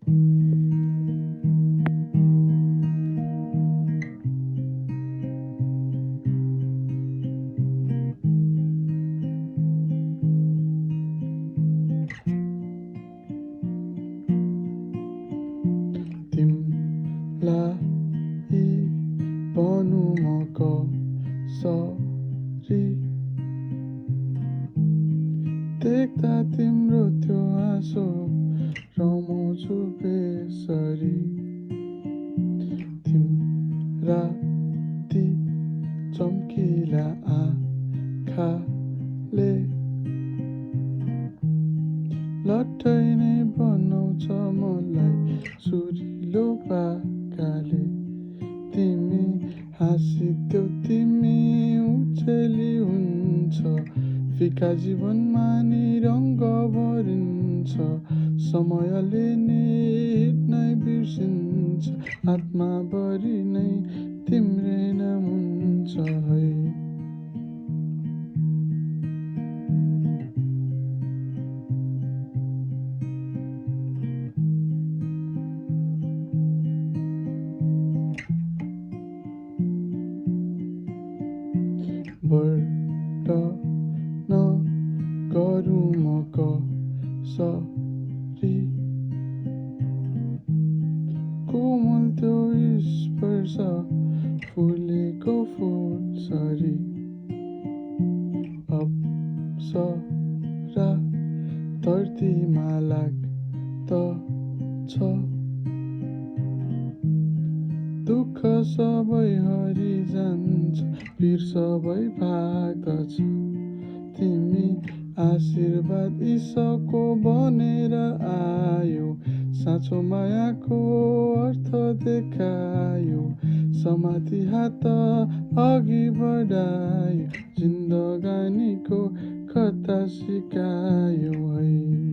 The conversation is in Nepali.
तिमलाई भनु म कसरी देख्दा तिम्रो त्यो आँसो रमाउँछु बेसरी तिम्रा ती चम्किला आँखाले लट्टै नै बनाउँछ मलाई सुरिलो पाकाले तिमी हाँसिदेऊ तिमी उचेली हुन्छ फिका जीवनमा नि रङ्ग भरिन्छ समयले नि हिँड्नै बिर्सिन्छ आत्माभरि नै तिम्रै नाम हुन्छ है वर्णन गरौँ म कसरी कोमल त्यो स्पर्श फुलेको फुलसरी अप्सरा धरतीमा लाग्दछ दुःख सबै हरिजान्छ पीर सबै भाग्दछ तिमी आशीर्वाद ईशको बनेर आयो साँचो मायाको अर्थ देखायो समाती हात अघि बढायो जिन्दगानीको कथा सिकायो है